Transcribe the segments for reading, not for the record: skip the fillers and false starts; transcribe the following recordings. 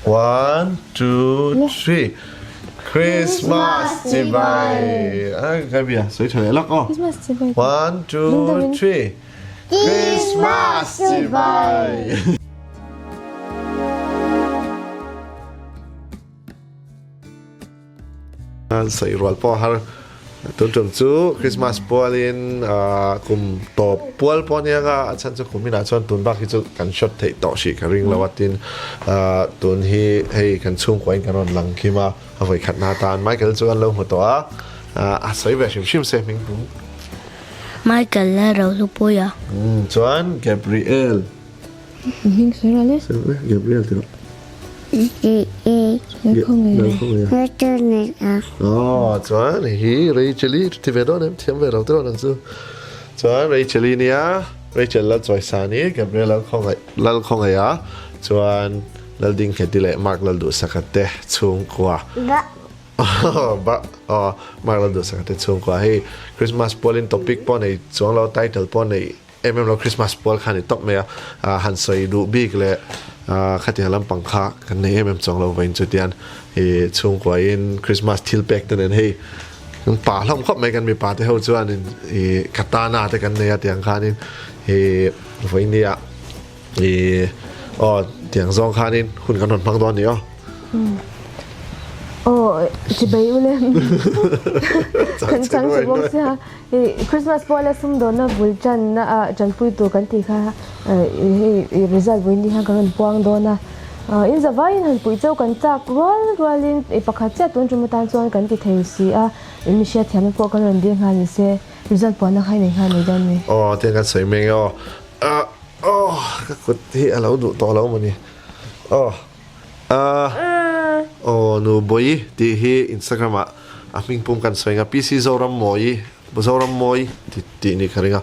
One, two, three. Christmas chibai. A ka bia soi tha leh lak aw. Christmas chibai. One, two, three. Christmas chibai. Sawi rual pawh har tun tum chu Christmas pualin kum tawp pual pawh ania nga a chhan chu kum inah chuan tun bak hi chu kan shot theih tawh hrih ka ring lo a tin tun hi hei kan chhungkua in kan rawn lang kim a a vawi khat na atan Michael chu an lo hmu tawh a a sawi ve hrim hrim se hming pum Michael la ro hlu pui a. Chuan Gabriel Hming sawi rawh le. Sawi rawh le Gabriel ti rawh. Aw chuan hei hi Rachel-i ti ve dawn em thiam ve lo te rawn ang chu. Chuan Rachel-i nia Rachel Lalchawisani Gabriel Lalkhawngaih Lalkhawngaiha chuan Laldingheti leh Mark Lalduhsaka te chhungkua ba aw Mark Lalduhsaka te chhungkua hei Christmas pualin topic pawh nei chuang lo title pawh nei Em em lo Christmas pual kha a ni tawp mai a, han sawi duh bik leh khatiang lampang kha kan nei em em chuang lo vawiin chutian i chhungkuain Christmas thil pek te nen hei kan pa hlawm khawp mai kan mipa te ho chuanin i katana te kan nei a tiang khanin i vawiin nia i aw tiang zawng khanin hun kan rawn hmang dawn a ni aw. Aw chibai ule kan chang che bawk sia. Christmas puala sumdawnna bul tanna ah tanpui tur kan tih kha hei result vawiin ni hian kan rawn puang dawn a. In zavaiin han puih chauh kan chak rual rualin pakhat chiah tun tum atan chuan kan ti thei si a, in mi hriatthiamna pawh kan rawn dil nghal ni se result puanna kha i nei nghal mai dawn mi. Aw tiang kan sawi mek e aw. Aw ka kut hi a lo duh tawh lo mawni. Aw. Aw nu Bawi tih hi Instagram ah a hming pum kan sawi nga PC Zoram Mawi Zoram Mawi tih ni ka ring a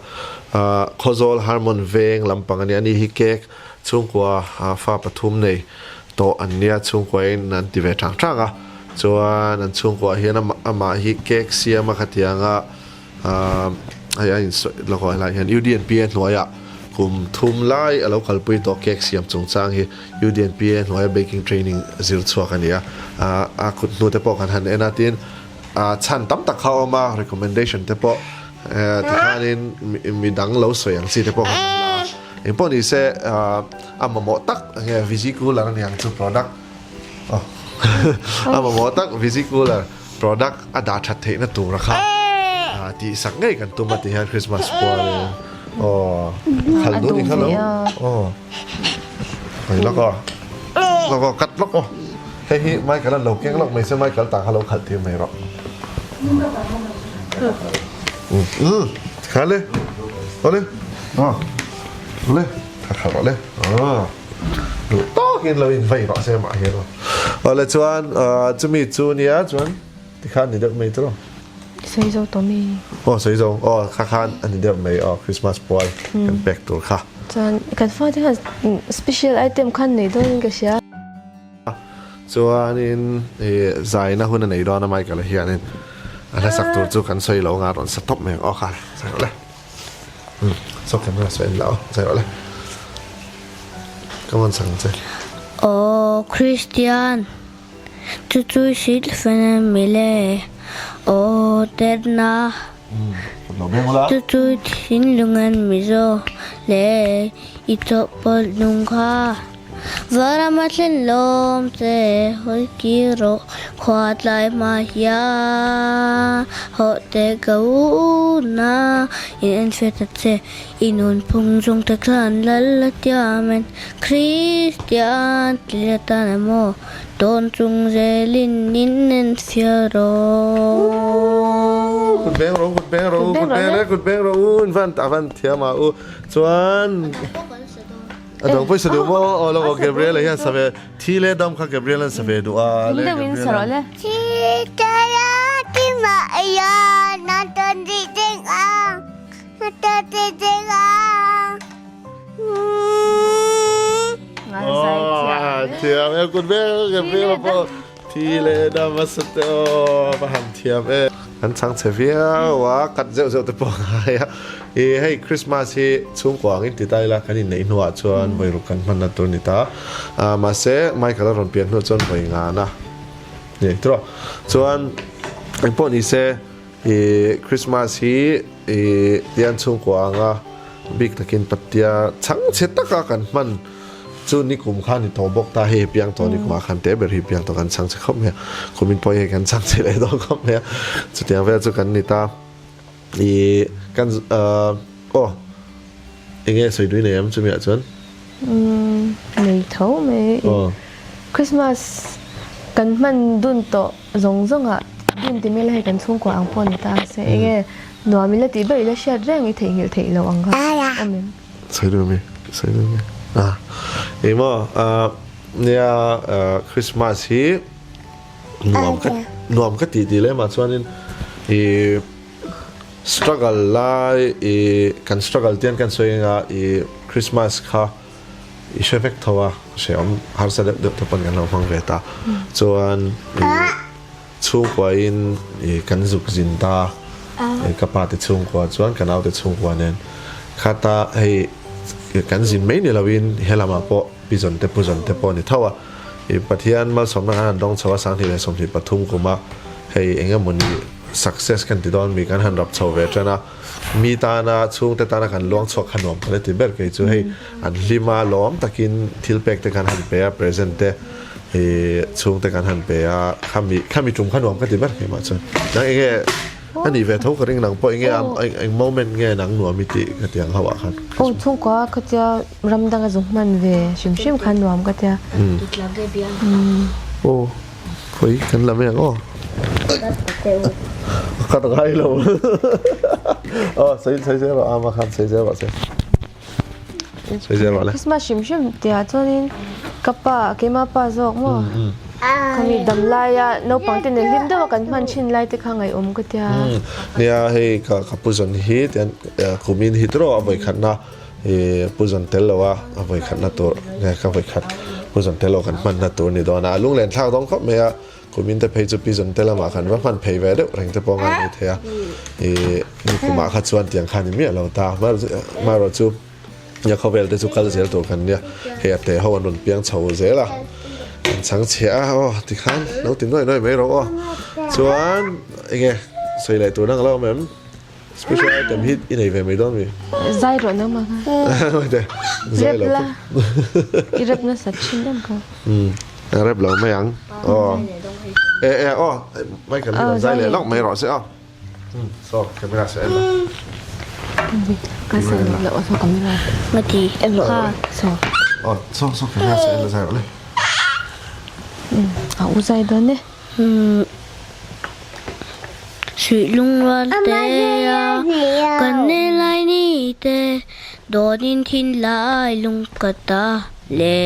Khawzawl Harmon veng lampang a nia ani hi cake chhungkua fa pathum nei tawh an nia chhungkua in an ti ve thang thang a chuan an chhungkua hian amah hi cake siam a khatianga Hei a insawi lawk ah helai hian UDNPA hnuaiah kum thum lai a lo kalpui tawh cake siam chungchang hi UDNPA hnuaia baking training zir chhuak a ni a, a kut hnu te pawh kan han en a tin chhan tam tak kha a awm a recommendation te pawh tikhanin midang lo sawi ang chi te pawh kan han la a, engpawh ni se a mamawh tak enge visi cooler a ni ang chu product a mamawh tak visi cooler. Product a dah that theihna tura kha tih sak ngei kan tum a ti hian Christmas pualin aw khal duh ni kha lo aw hei lawk aw lawk aw cut lawk aw hei hi Michael an lo keng lawk mai se Michael tah kha lo khalh tir mai rawh um kha le awle aw awle kha khalh rawh le aw. Duh tawkin lo invei rawh se mah hian aw. Awle chuan chumi chu nia chuan tikhan ni deuh mai chu. Sawi zo tawh mi. Aw sawi zo aw kha khan a ni deuh mai aw Christmas pual kan pek tur kha. Chuan kan fate khan special item khan nei dawn in ka hria. Chuanin i zaina hun a nei dawn a Michael a hianin a hla sak tur chu kan sawi lo anga rawn sa tawp mai ang aw kha sawi rawh le. Saw camera saw en la aw sawi rawh le. Ka rawn chhang che. Aw Kristian, chu chu i hrilh fan em mi le? Aw Terna, chu chu i thinlung em mi zaw le? I chawhpawlh nung kha Vanram a thlen lawm che, hawi kir rawh khua tlai hma hian hawh teh ka u na in en hriat ta che. I nun phung zawng te khan lal a tiamen Kristian tih atan emaw tawn chung zelin in en fiah rawh. Kut beng rawh u, kut beng rawh u, kut beng le, kut beng rawh u, in van a van thiam a u chuan a dang pawisa duh maw aw lo aw Gabriel-a hian sa ve thi leh dam kha Gabriel-a'n sa ve duh a le Gabriel-a'n. Thi te kimah hian a tawn dih ding ang. Thiam e kut vel ke vel pawh thi leh dam a sa te aw va han thiam e. Kan chhang chhe viau a, cut zeuh zeuh te pawh a ngai a. Ih hei Christmas hi chhungkua angin ti ta ila kan inneih hnuah chuan vawi ruk kan hmanna tur a ni ta. Ah mahse Michael a rawn pian hnuah chuan vawi ngana ni tawh. Chuan engpawh ni se ih Christmas hi ih tian chhungkua anga bik takin patia chhang chhe taka kan hman Chu nikum kha ni tawh bawk ta, hei piang tawh nikumah khan teh ber hi piang tawh kan chhang che khawp mai a, kumin pawh hei kan chhang che leh dawn khawp mai a, chutiang vel chu kan ni ta. I kan aw enge sawi dui nei em chumi ah chuan? Umm nei tho mai i Christmas kan hman dun tawh zawng zawng ah dun ti mai la hei kan chhungkua ang pawh ni ta se enge nuam ila tih ber ila hriat reng i theihnghilh theih loh ang kha awm em? Sawi duh mi, sawi duh mi. Ah, eng maw ah nia Christmas hi nuam ka nuam ka tih tih lemah chuanin i struggle lai i kan struggle te hian kan sawi anga i Christmas kha i hre vek tho a hrehawm harsa deuh deuh te pawn kan lo hmang ve ta chuan i Chhungkuain kan zuk zin ta, ka pa te chhungkua chuan ka naute chhungkua nen khata hei kan zin mai ni loin he lamah pawh pi zawn te pu zawn te pawh a ni tho a, Pathian malsawmna kan han dawng chho a 2023 kuma hei eng emawni success kan ti dawn mi kan han rap chho ve tan a, mi tana chhungte tana kan luang chhuak kha nuam ka la ti ber kei chu hei an hlim a lawm takin thil pek te kan han pe a present te. I chhungte kan han pe a, khami khami tum kha nuam ka ti ber keimah chuan. Nang enge a nih ve tho ka ring nang pawh enge eng moment nge nang nuam i tih ka ti ang ho ah khan. Aw chhungkua ka tia ram danga zuk hman ve hrim hrim khan nuam ka tia. Aw khawi kan la mai ang aw. Ka ngai lo. Aw sawi sawi zel rawh ama khan sawi zel rawh se. Christmas hrim hrim tihah chuanin ka pa keimah pa zawk maw khami dam laia naupang te nen hlim deuha kan hman thin lai te kha ngaihawm ka tia. Nia hei ka ka pu zawn hi tian kumin hi tawh a vawikhatna ih pu zawn tel lo a a vawikhatna tur nge ka vawikhat pu zawn tel lo kan hmanna tur ni dawn a a lunglen thlak dawn khawp mai a. Kumin te phei chu pi zawn te lamah khan va hman phei ve deuh reng te pawh ngai mai thei a, ih nikumah kha chuan tiang khan i miah lo ta, marawh chu nia khawvel te chu kal zel tur kan nia, hei a te ho an rawn piang chho zel a, an chhang chhiah a aw tikhan lo ti nuai nuai mai rawh aw, chuan enge sawi leh tur dang a lo awm em? Special item hi i nei ve mai dawn mi? Zai rawh nangmah kha. Maite, zai lo. Rep la. I rep nasa thin em kha. Um, rep lo mai ang. Aw. E e aw, Michael hi lo zai leh lawk mai rawh se aw. Um, so camera se en la. Ka sa lo aw so camera. Ngati en rawh kha. So. Aw, so so camera se en la zai rawh le. Um, a u zai dawn e. Um. Suih lungrual te a kan nei lai ni te dawnin thin lai lung ka ta le.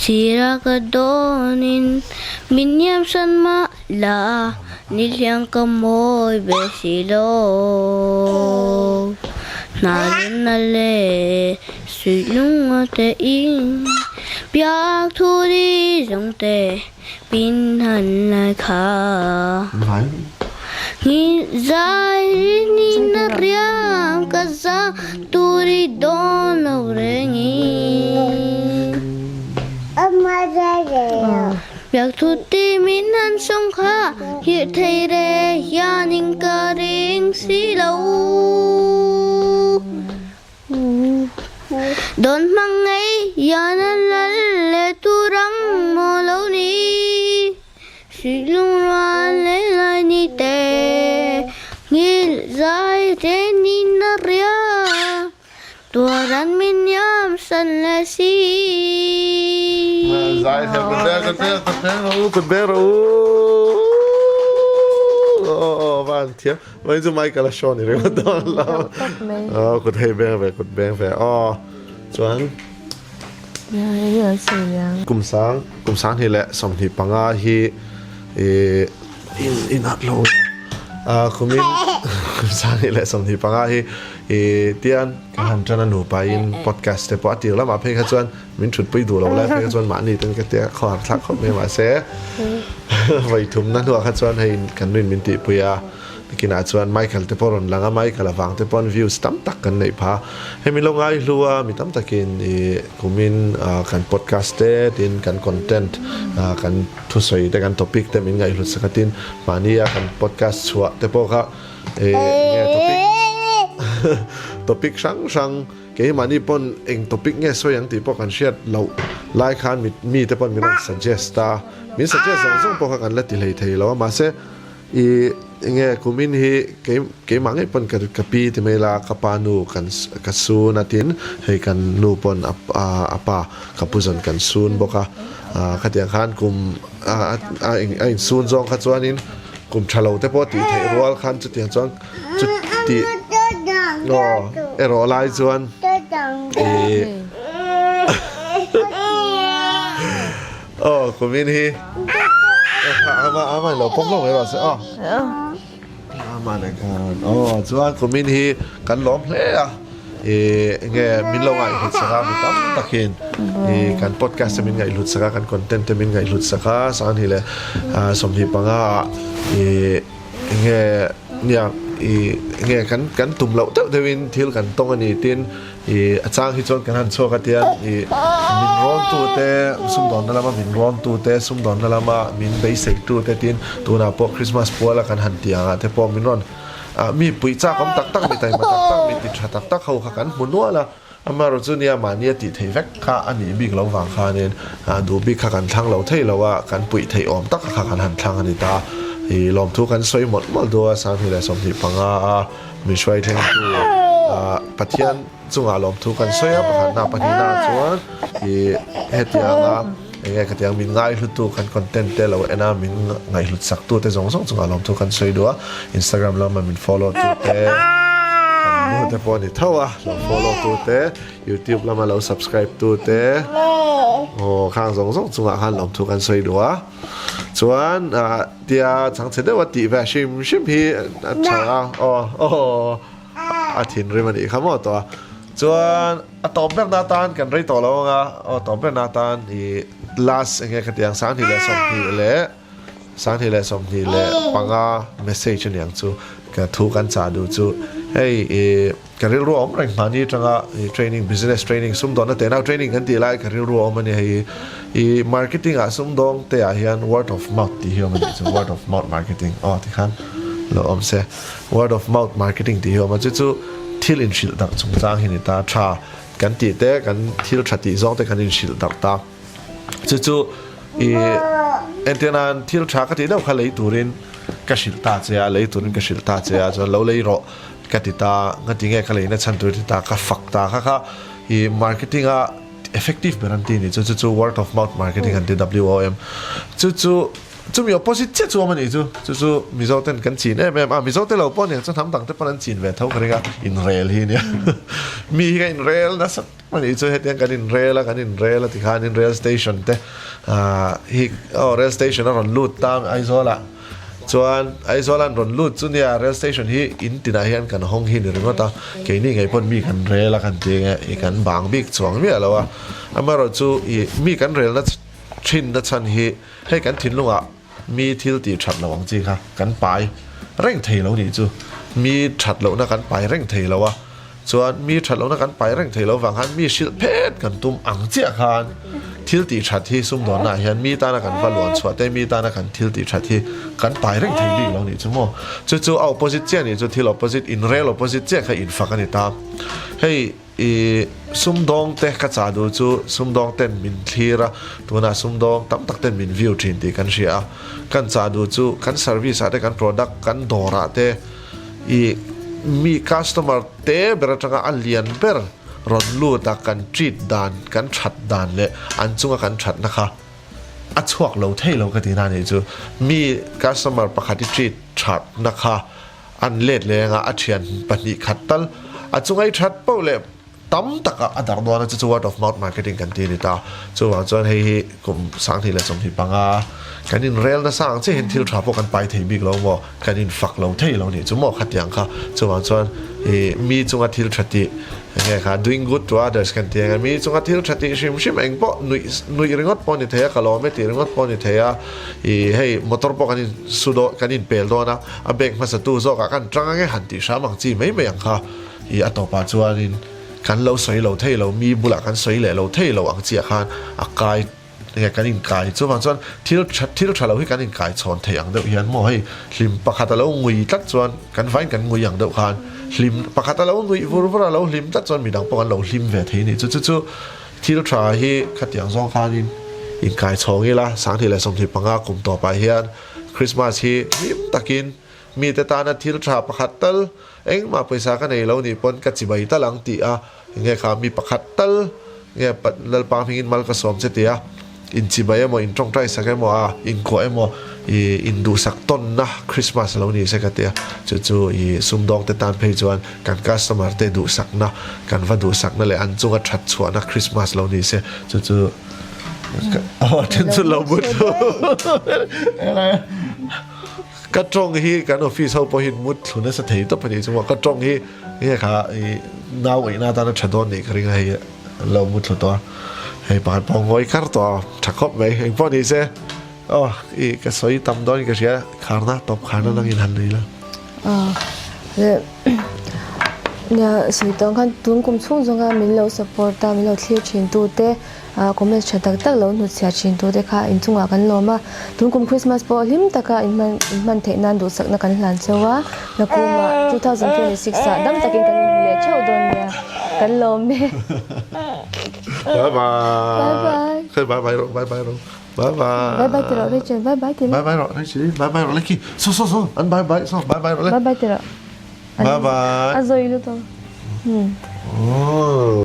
Sira ka dawnin min hniam san mah la ni hliang ka mawi ve si lo. Hna rinna le suih lungrual te in biak thu ri zawng te. Pin han lai kha Zai ni na riang ka za turi dawn lo rengin Biak thu ti min han sawm kha Hirh thei re hianin ka ring si lo. Dawn hmang ngei hian a lal leh tur ang maw lo ni. Suih lungrual leh lai ni te, nghilh zai te nin a ria, tuar an min iam san leh si. Zai thiam kut beng kut beng kut beng rawh u kut beng rawh u aw aw van thiam. Mai chu Michael a show ni ringawt dawn lo. Aw kut hei beng ve kut beng ve aw chuan kum sang kum 20 leh 25 hi ih in in at lo a kumin kum 20 leh 25 hi ih tian ka han tan a nupa in podcast te pawh a tir lamah phei kha chuan min thutpui duh lo lai phei kha chuan mahni ten ka tia khawhar thlak khawp mai mahse. Vawi thumna hnuah kha chuan hei kan nuin min tihpui a, nakinah chuan Michael te pawh rawn lang a, Michael avang te pawn views tam tak kan neih phah. Hei min lo ngaihlu a, mi tam takin ih kumin kan podcast te tin kan content kan thusawi te kan topic te min ngaihhlut sak a tin mahnia kan podcast chhuah te pawh kha ih enge topic topic hrang hrang Keimahni pawn eng topic nge sawi ang tih pawh kan hriat loh lai khan mi mi te pawn min rawn suggest a, min suggest zawng zawng pawh kha kan la ti hlei thei lo a, mahse i enge kumin hi kei keimah ngei pawn ka ka pi ti mai la ka pa nu kan ka sun a tin hei kan nu pawn a a pa ka pu zawn kan sun bawk a, khatiang khan kum a a a insun zawng kha chuanin kum tha lo te pawh tih theih rual khan chutiang chuan Chuti aw erawh lai chuan ih aw kumin hi ama ama lo pawm lo mai rawh se aw ama leh khan aw chuan kumin hi kan lawm hle a ih enge min lo ngaihhlut sak a mi tam takin ih kan podcast te min ngaihhlut sak a kan content te min ngaihhlut sak a sanghnih leh 25 ah ih Enge nia i enge kan kan tum loh deuh deuhin thil kan tawng a ni tin i a chang hi chuan kan han chhuak a tian i min rawn tu te sumdawnna lama min rawn tu te sumdawnna lama min beisei tu te tin tunah pawh Christmas puala kan han tih angah te pawh min rawn ah mi puih chak awm tak tak mi taima tak tak mi ti tha tak tak ho kha kan hmu nual a. Amaherawh chu nia mahni a tih theih vek kha a nih bik lo vang khanin duh bik kha kan thlang lo thei lo a, kan puih theih awm tak kha kan han thlang a ni ta. I lawmthu kan sawi mawlh mawlh duh a, 2025 a min hruai thlengtu Pathian chungah lawmthu kan sawi a, pakhatna pahnihna chuan i hetianga eng nge khatiang min ngaihlutu kan content te lo en a, min ngaihhlut saktu te zawng zawng chungah lawmthu kan sawi duh a, Instagram lama min follow tu te kan nu te pawh a ni tho a. Lo follow tu te, YouTube lama lo subscribe tu te, aw khang zawng zawng chungah khan lawmthu kan sawi duh a. Chuan ah tia chhangchhe deuha tih ve hrim hrim hi a tha a, aw aw a thinrim a nih kha maw tawh a. Chuan a tawp berna atan kan rei tawh lo ang a, aw tawp berna atan ih last eng nge khatiang 20 leh 20 leh 2025 message a niang chu ka thu kan chah duh chu hei ih Ka rilru a awm reng hmani atanga i training business training sumdawnna teh nau training kan tih lai ka rilru a awm a ni hei i marketing ah sumdawng te ah hian word of mouth tih hi a awm a nih chu word of mouth marketing aw tikhan lo awm se word of mouth marketing tih hi a awm a chu chu thil inhrilh darh chungchang hi a ni ta tha kan tih te kan thil tha tih zawng te kan inhrilh darh ta chu chu i entir nan thil tha ka tih deuh kha lei turin ka hrilh ta che a lei turin ka hrilh ta che a chuan lo lei rawh. Ka ti ta, nga ti nge ka leina chhan tur ti ta, ka fak ta kha kha i marketing a effective ber an ti ni chu chu chu word of mouth marketing an ti WOM chu chu chumi opposite chiah chu awm a nih chu chu chu Mizo ten kan chin em em a Mizo te lo pawh aniang chu hnam dang te pawn an chin ve tho ka ring a inrel hi nia mi hi ka inrel nasa a nih chu hetiang kan inrel a kan inrel a tikhanin rail station te ah hi aw rail station a rawn lut ta Aizawl ah. Chuan Aizawl an rawn lut chu nia rail station hi in tinah hian kan hawng hi ni ringawt a, keini ngei pawn mi kan rel a kan ti nge i kan bang bik chuang miah lo a, amaherawh chu i mi kan relna thin na chhan hi hei kan thinlungah mi thil tih that lo ang chi kha kan pai reng thei lo nih chu, mi that lohna kan pai reng thei lo a. Chuan mi that lohna kan pai reng thei lo vang khan mi hrilh phet kan tum ang chiah khan thil tih that hi sumdawnnaah hian mi tana kan va luan chhuah te mi tana kan thil tih that hi kan pai reng thei bik lo nih chu maw. Chu chu a opposite chiah nih chu thil opposite inrel opposite chiah kha infak a ni ta. Hei i sumdawng te ka chah duh chu sumdawng ten min thlir a tunah sumdawng tam tak ten min view thin tih kan hria a. Kan chah duh chu kan service ah te kan product kan dawrah te I mi customer te ber atanga a lian ber rawn lut a kan treat dan, kan that dan leh an chunga kan thatna kha a chhuak lo thei lo ka ti na nih chu. Mi customer pakhat i treat thatna kha an let leng a, a thian pahnih khat tal a chunga i that poh leh. tam takah a darh dawn a, chu chu word of mouth marketing kan ti a ni ta. Chuvang chuan hei hi kum 2025 kan inrel nasa ang chiah hian thil tha pawh kan pai thei bik lo maw, kan infak lo thei lo nih chu maw khatiang kha. Chuvang chuan ih mi chunga thil tha tih enge kha doing good to others kan ti ang a, mi chunga thil tha tih hrim hrim eng pawh nuih nuih ringawt pawh a ni thei a, ka lawm e tih ringawt pawh a ni thei a, ih hei motor pawh kan in su dawn kan inpel dawn a, a bag hmasa tu zawkah kan tang ang e han tih hram ang chi mai mai ang kha. I a tawpah chuanin kan lo sawi lo thei lo, mi bulah kan sawi leh lo thei lo ang chiah khan a kai nge kan inkai. Chuvang chuan thil tha thil tha lo hi kan inkai chhawn thei ang deuh hian maw hei hlim pakhat a lo ngui tlat chuan kan vain kan ngui ang deuh khan hlim pakhat a lo nuih vur vur a lo hlim tlat chuan midang pawh kan lo hlim ve thei a ni. Chu chu chu thil tha hi khatiang zawng khanin inkai chhawng ila 2025 kum tawpah hian Christmas hi hlim takin mite tana thil tha pakhat tal Engmah pawisa ka nei lo nih pawn ka chibai tal ang tih a, nge kha mi pakhat tal nge Lalpa hmingin mal ka sawm che tih a, in chibai emaw, in tawngtai sak emaw a, in kuah emaw i in duhsak tawnna Christmas lo ni se ka ti a, chu chu i sumdawng te tan phei chuan kan customer te duhsakna, kan va duhsakna leh an chunga that chhuahna Christmas lo ni se, chu chu aw then chu lo but Ka tawng hi kan office ho pawhin mut thlu nasa thei tawp a nih chu maw, ka tawng hi nge kha i nau ngaihna atana tha dawn nih ka ring a hei an lo mut thlu tawh a, hei pakhat pawh ngawi kar tawh a tha khawp mai engpawh ni se aw i ka sawi tam dawn in ka hria kharna tawp kharna nangin han nei la. Nia sawi tawh ang khan tun kum chhung zawnga min lo support a min lo thlir thin tu te Comments tha tak tak lo hnutchhiah thin tute kha inchungah kan lawm a, tun kum Christmas pawh hlim taka inhman inhman theih nan duhsakna kan hlan cheu a, nakumah 2026 ah dam takin kan inhmu leh theuh dawn nia, kan lawm e. Bye bye. Bye bye. Khawi bye bye rawh bye bye rawh bye bye. Bye bye ti rawh Rachel bye bye ti rawh. Bye bye rawh Rachel bye bye rawh Lucky so so so an bye bye so bye bye rawh le. Bye bye ti rawh. Bye bye. A zawi lutuk. Oh.